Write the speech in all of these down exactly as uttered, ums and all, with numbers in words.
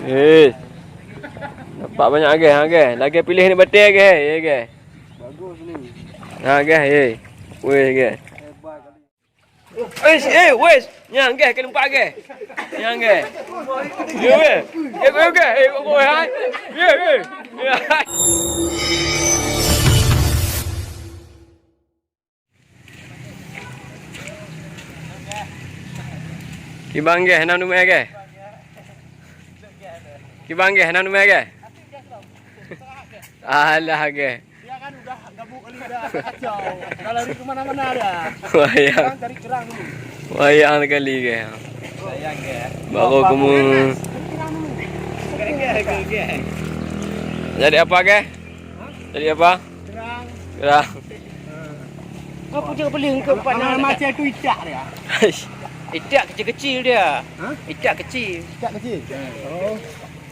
Eh. Nampak banyak ageh, ageh. Lagèe piléh ni batèe ageh, ageh. Bagus ni. Ha, ageh, eh. Weh, ageh. Hebat kali. Eh, eh, weh. Nyang ageh, keu lumpat ageh. Nyang ageh. Ya, weh. Eh, weh, ageh. Eh, kok, kok, hai. Ya, ya. Ya. Kiban geh, hana meunumè geh. Kiban geh, hana meunumè geh. Alah geh. Dia kan udah gabuk kali dah, kacau. Dah lari ke mana-mana dia. Wayang. Sekarang cari kerang dulu. Wayang sekali geh. Sayang geh. Baru kamu. Cari kerang dulu. Geh, geh, geh. Jadi apa geh? Hah? Jadi apa? Kerang. Kerang. Oh, pucuk beling ke empat. Amal macam tu itak dia. Itak kecil-kecil dia. Hah? Itak kecil. Itak kecil? Hmm. Oh.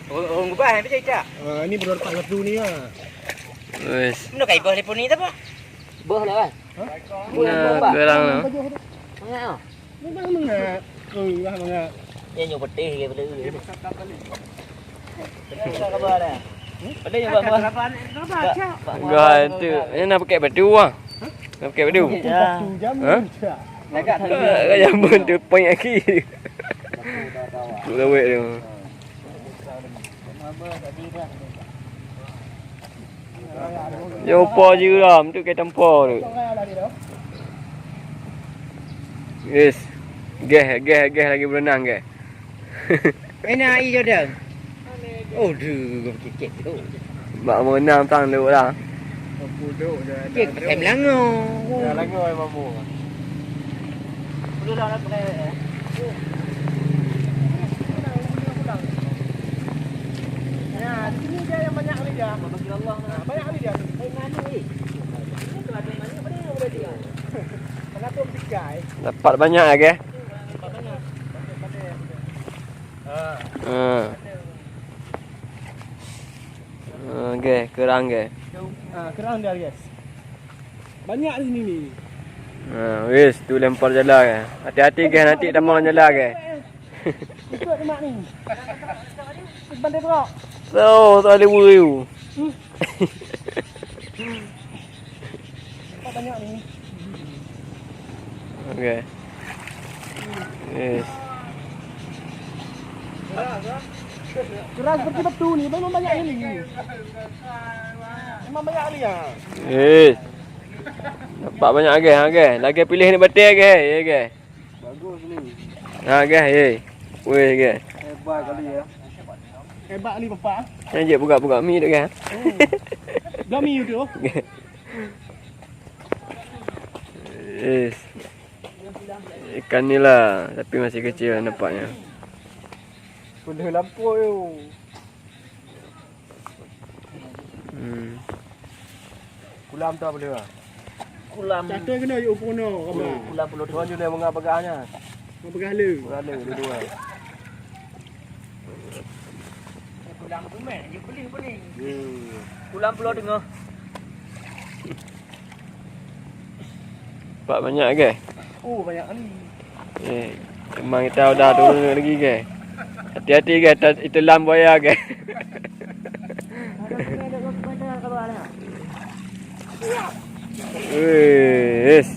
Orang, orang gubah yang macam itak. Ah, ini baru dapat satu ni lah. Wes. Mana kai bos telepon ni tak apa? Bos lah kan? Hah? Nah, kerang lah. Mana? Memang mangat. Oh, lah mangat. Dia nyok peutih ke betul. Dia besar tak balik. Peutih tak khabar dah. Peutih nyok buat apa? Enggak, itu. Ini nak pakai batu ah. Nak pakai batu. Ya. Batu jamun. Ha? Agak jamun tu point aki. Tu lawek tu. Nyoe po jeuram tu, kai tampo tu. Yes. Geh, geh, geh lagi berenang geh. Mana air Jordan? Oh, duh, kikit tu. Bak berenang tang tu lah. Kikit pakai melangau. Ya, langau ai mampu. Nah, di sini dia yang banyak ni dia. Bagi Allah. Nah, banyak ni dia. Ini tu ada banyak, boleh, boleh dia. Kenapa tikai? Dapat banyak ya, geh? Dapat banyak. Ha. Ha, geh, kerang geh. Ha, kerang dia, guys. Banyak di sini ni. Ha, wis, tu lempar jala geh. Hati-hati geh, nanti tamong jala geh. Ikut mak ni. Ikut bandar Perak. So, tak ada worry. Hmm. Nampak banyak ni. Okey. Yes. Keras seperti batu ni, memang banyak ni. Memang banyak ni ya. Yes. Nampak banyak ageh, ageh. Lagèe piléh ni batèe ageh, ya ageh. Bagus ni. Ha, ageh, ye. Weh, ageh. Hebat kali ya. Hebat ni, Bapak. Jangan je buka-buka mi tu, ageh. Hmm. Dah mi tu. Yes. Ikan nila, tapi masih kecil nampaknya. Penuh lampu tu. Hmm. Kulam tu apa dia? Kulam. Satu kena yuk puno, hmm, kulam Pulo Tengah. Tuan je dia menga bagahnya. Bagah le. Bagah le, dua-dua. Kulam tu meh, dia beli apa ni? Hmm. Kulam Pulo Tengah. Pak banyak ke? Oh, banyak ni. Eh, memang kita udah turun lagi ke? Hati-hati ke, ta-, itelam buaya ke? Wes.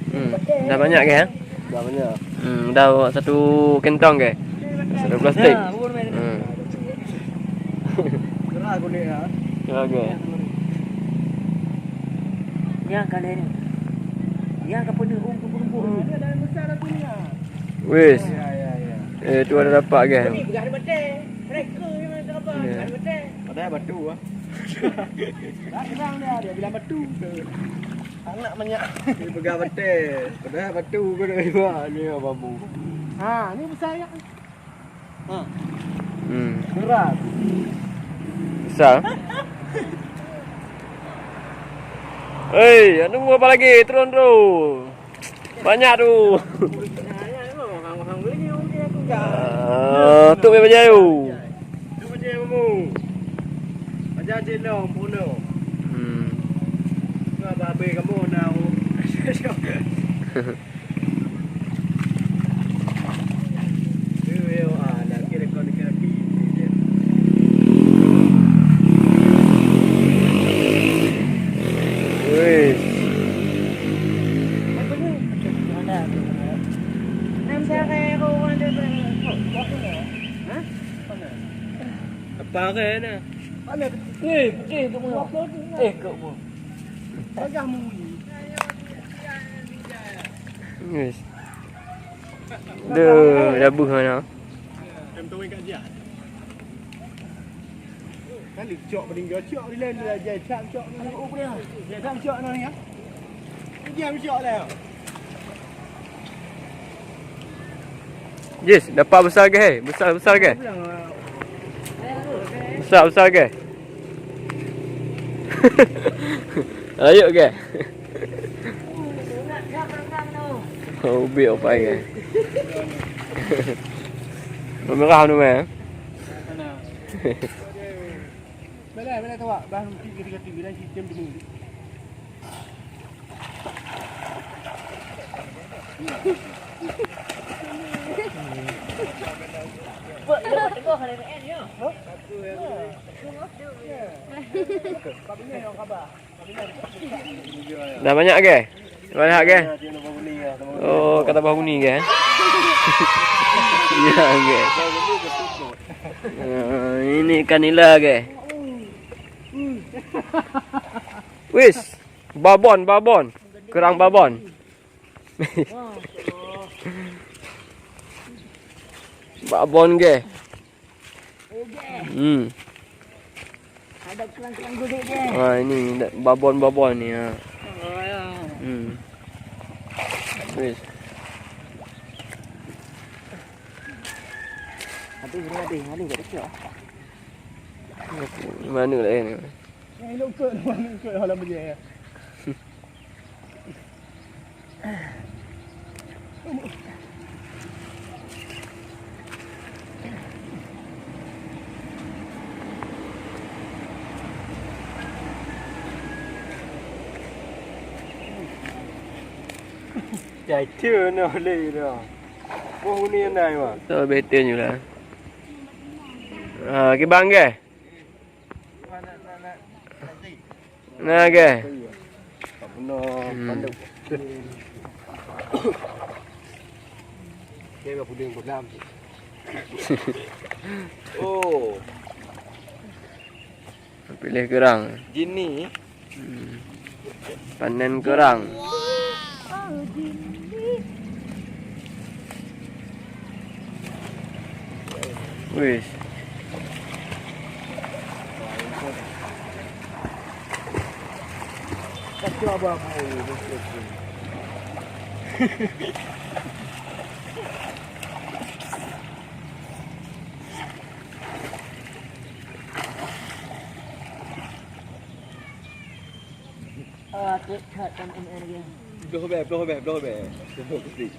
Hmm, dah banyak ke, ya? Dah banyak. Hmm, dah satu kentong ke? Satu plastik. Hmm. Keras kulit ya. Keras ke? Yang kali ni. Yang ke penuh um, ke penuh. Wes. Ya, ya, ya. Eh, tu ada dapat ke? Ni pegang ada batai. Mereka yang tak apa, ya, pegang ada batai. Padahal batu ah. Dah terang dia, dia bilang batu. Anak banyak. Ni pegang batai. Padahal batu ke dah iwa ni bambu. Ha, ni besar ya. Ha. Hmm. Berat. Besar. Hei, nunggu apa lagi? Turun, turun. Banyak tu. Ah, tu memang jauh. Jadi lom bunoe. Hmm. Ka babe kamoe na. Weh. Apa ke ni? Eh, putih tu pun. Eh, kau pun. Yes. Duh, dah beuh mana? Kan dicok, paling cok di lain dia, dia cak cok ni. Dia cak cok ni ya. Dia cok dah. Yes, dapat besar ke? Besar, besar ke? Besar, besar ke? Ayo ke? Oh, ubit apa ke? Merah tu meh. Boleh, boleh tawak. Bah nanti kita kata bila sistem dulu. Dah banyak ke? Banyak ke? Oh, kata bah bunyi ke? Ya ke? Ah, ini ikan nila ke? Wis, babon, babon. Kerang babon. Babon ke? Hmm. Ada kerang-kerang gudek ke? Ha, ini babon-babon ni ha. Oh, ya. Hmm. Wis. Habis, habis, habis, habis. Mana lah ni? Yang elok kot, mana kot dalam bejaya. Cai tu nak boleh dah. Boh ni nai wah. Tu betul je lah. Ha, kibang ke? Nah, ke? Hmm. Oh. Pilih kerang. Jini. Hmm. Panen kerang. Wis. Ah, trép that kan M N lagi. Bloh bèe, bloh bèe, bloh bèe. Bloh bèe.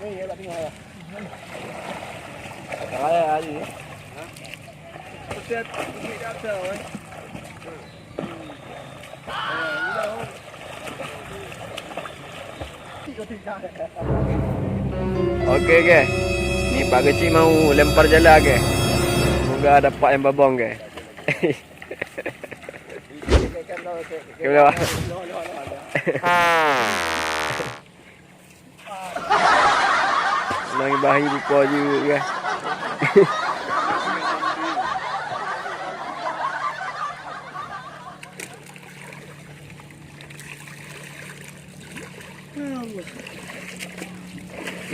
Ni, ya, tak tengok lah. Tak payah hari ni. Ha? Peset, peset kacau, eh. Oke, oke. Ni Pak Kecik mau lempar jala, oke. Semoga dapat yang babong, oke. Kena. Nang bahi rupa je kan.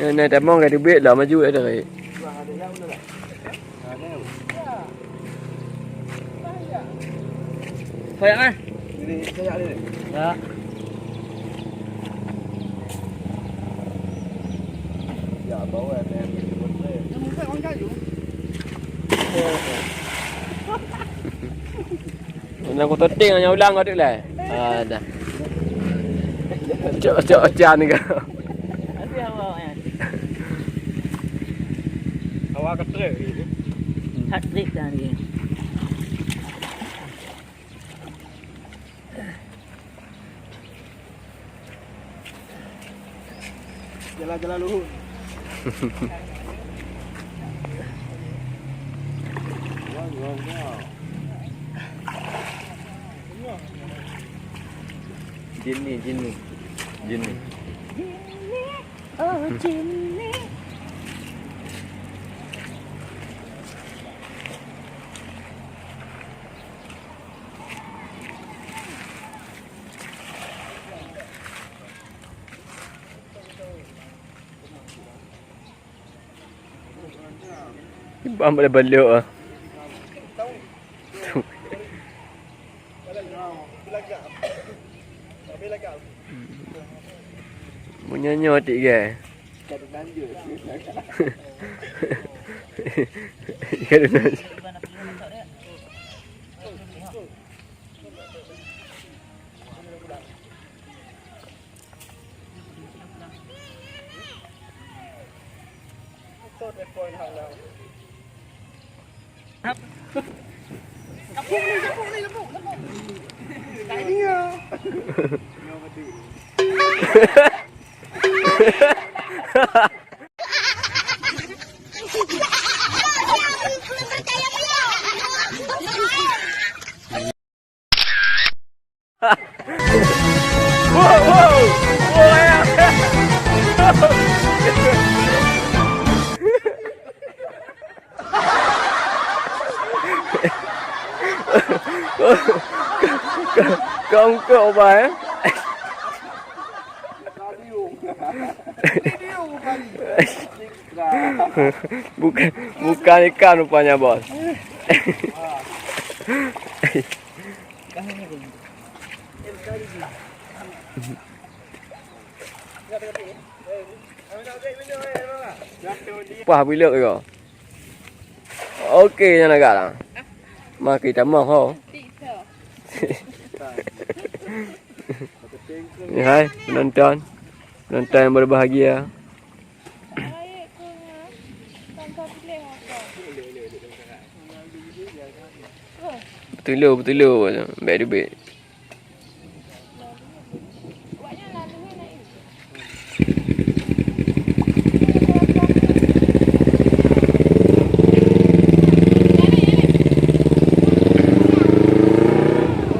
Nyan, nyan, tamong ka teubiet lah, maju ka tarék. Kayak kan? Ya. Ya, bawa ada yang Yang muka orang kayu. Dalam kotak ting hanya ulang kau tu lah. Ah, dah. Cok, cok, cok ni kau. Habis awak kan? Awak ke trek ni? Hat trick dah ni. Jalan-jalan Luhut. Jin ni, jin ni. Jin ni. Oh, jin ni. Bang boleh balok ah. Meunyoe-nyoe tik gai. Wow, wow. Wow, ya. Kau, kau, kau, eh? Bukan, bukan ikan rupanya, Bos. Pah bilek juga. Oke, nyan agak lah. Mah kita mah ho. Ni hai penonton. Penonton yang berbahagia. Beutôi, beutôi. Baik duit.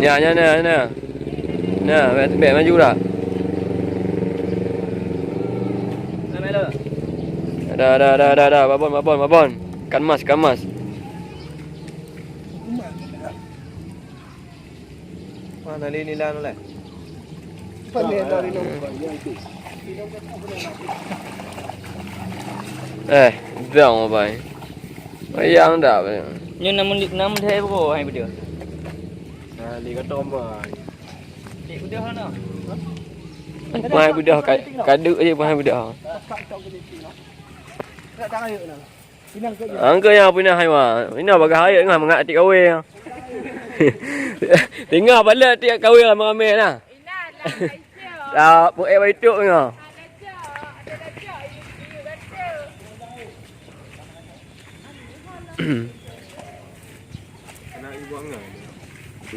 Nyan, nyan, nyan, nyan. Nah, bèk, bèk maju dah. Dah, dah, dah, dah, dah. Babon, babon, babon. Ikan mas, ikan mas. Mana ni, ni lah, ni lah. Eh, dong, bhai. Ayang dah, bhai. Nyoe namun, namun hai bro, hai bro. Nah, li ka tombol. Cek udah lah, nah. Hai bro, ka-, kaduk aja, hai bro. Angka yang punah hai wa. Ina bagah ayat ngah mangat atik kawé. Tinggal bala atik kawé ramé-ramé nah. Dah, buet baik tu ngah.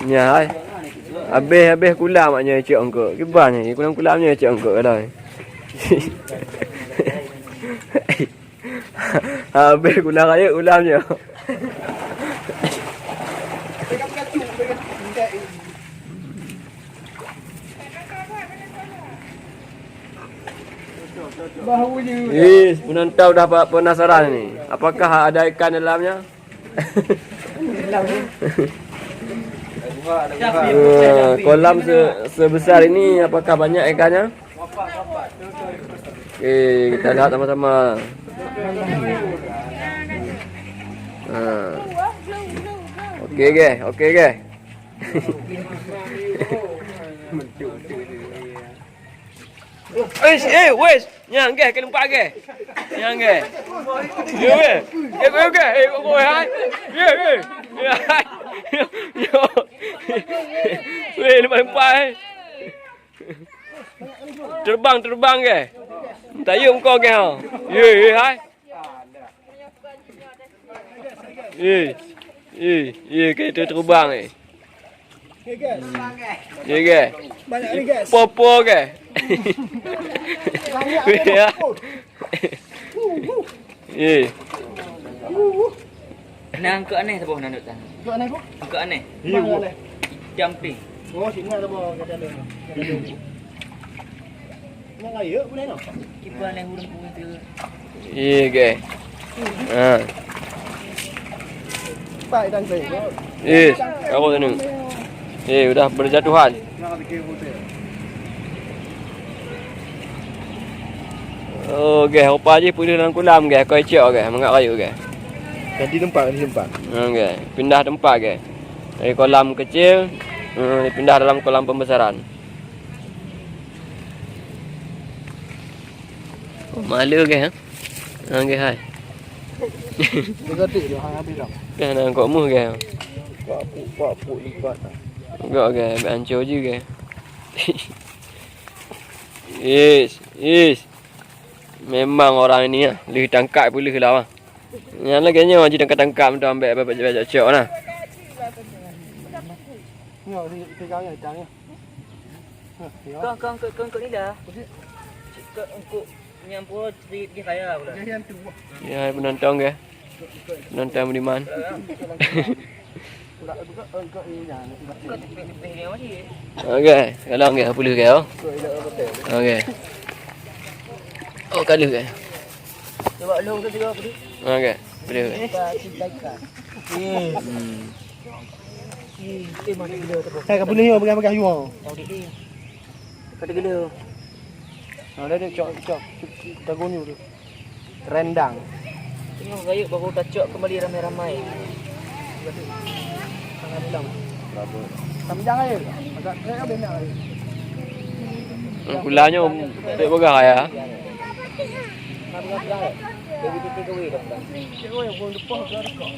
Nya hai. Habéh-habéh kulam mak nyoe cok engkok. Kiban ni, kulam-kulam nyoe cok engkok kadang. Habéh kulam rayeuk kulam nyoe. Ih, penonton dah pa-, penasaran ni. Apakah ada ikan dalamnya? Eh, kolam se-, sebesar ini, apakah banyak ikannya? Okey, kita lihat sama-sama. Ha. Okey, okey, okey, okey. Eish, eh, wesh. Nyang geh, ka lumpat geh. Nyang geh. Yo, geh. Eh, geh, geh. Eh, geh, geh, hai. Ye, ye. Ye, hai. Yo. Weh, lumpat, lumpat, eh. Terbang, terbang, geh. Tayong kau, geh, ha. Ye, ye, hai. Eh, eh, eh, kereta terbang, eh. Ye, guys. Ye, guys. Banyak ni, guys. Po-po, guys. Ya. Eh. Nah, angkot aneh saboh nan duk tan. Angkot aneh, Bu? Angkot aneh. Iya, Bu. Hitam pink. Oh, sini ada, Bu. Ada, ada. Ada, ada. Nang ayo boleh no. Kiban lé ureueng kueh tu. Iya, guys. Ha. Pak dan saya. Eh, aku sini. Eh, udah berjatuhan. Oh, guys, rupa jih pulih dalam kulam, guys. Koi cok, guys, mangat rayeuk, guys. Ganti tempat, ganti tempat. Ha, guys. Pindah tempat, guys. Dari kolam kecil, eh, pindah dalam kolam pembesaran. Oh, malu, guys, ha? Ha, guys, hai. Degatik dia hang habis dah. Dah nak kok muh, guys. Pak puk, pak puk lipat dah. Enggak, guys, hancur je, guys. Yes, yes. Memang orang ini, ah, lheuh tangkap pun lheuh lah, ah. Nyan lagèe nyoe jitangkap-tangkap mantong ambek bapak cok-cok nah. Nyoe, di, di gang ni, gang ni. Kong, kong, kong, kong, kong ni dah. Kong, kong, nyang pura di, di kaya pula. Ya, hai penonton ke? Penonton budiman. Okey, sekarang ke puluh ke, oh. Okey. Oh, kaluh ke? Okey, puluh ke. Hmm. Hai, ka puluh nyoe, peugah-peugah nyoe. Ka teugeuleu. Nah, dah dek cok, cok, cok, cok, tagun nyoe tu. Rendang. Tengok rayeuk baru tacok kembali ramai-ramai. Sangat bilang. Tamjang aja. Agak, eh, banyak aja. Kulanyo tak peugah ya. Nak peugah-peugah, eh? Bagi titik kawin dah peugah. Titik kawin, pun depan ke dekat.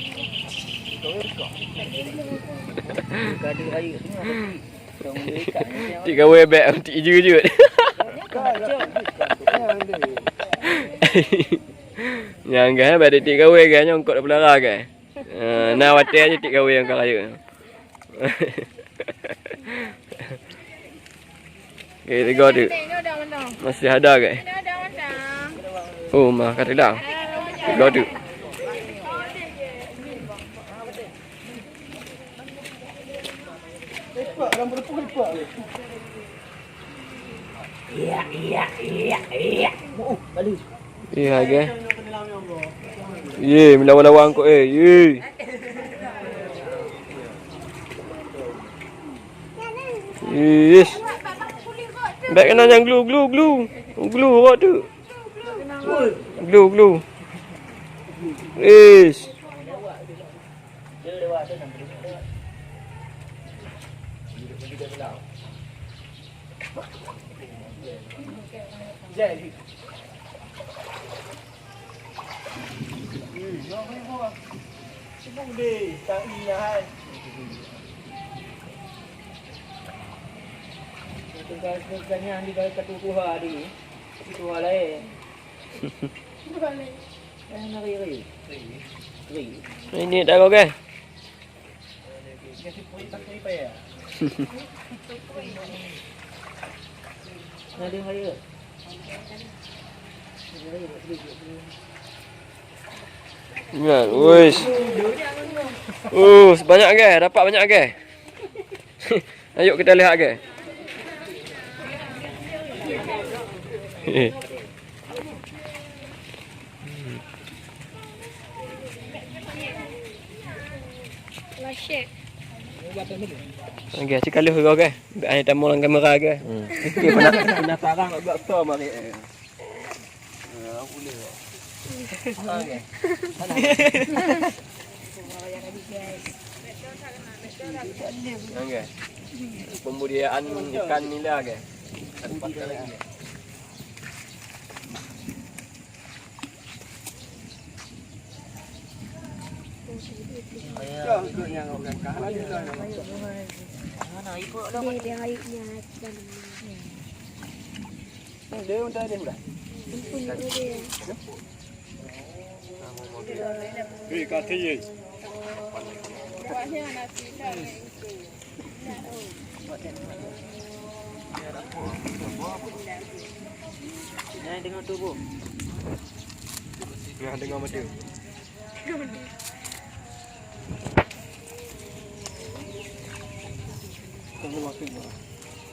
Kawin dekat. Gaduh rayeuk tengah. Tik gawe bèk, tik jujut. Nyang gah bèk tik gawe gah nyang kot pelara gah. Eh, na watèe aja tik gawe nyang ka rayeuk. Okey, tiga tu. Masih ada ke? Oh, mah kata dah. Tiga tu. Iya, iya, iya, iya. Uh, balik. Iya, ke? Ye, melawan-lawan kok, eh. Ye. Yes. Bèk kena nyang glu, glu, glu. Glu, awak tu. Glu, glu. Yes. Ini tak kau ke? Nah, wis. Uh, banyak ke? Dapat banyak ke? Ayo kita lihat ke? Okey, cik kaluh ke, okey? Bèk ai tamong lam kamera ke? Hmm. Okey, pena-, penasaran nak buat som hari, eh. Okey. Pembudidayaan ikan nila ke? Jangan dengar tu, Bu. Nah, dengar mata.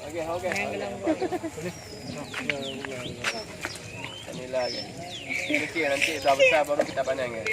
Okey, okey. Okey. Inilah, okey. Okey, nanti dah besar baru kita pandang, ya.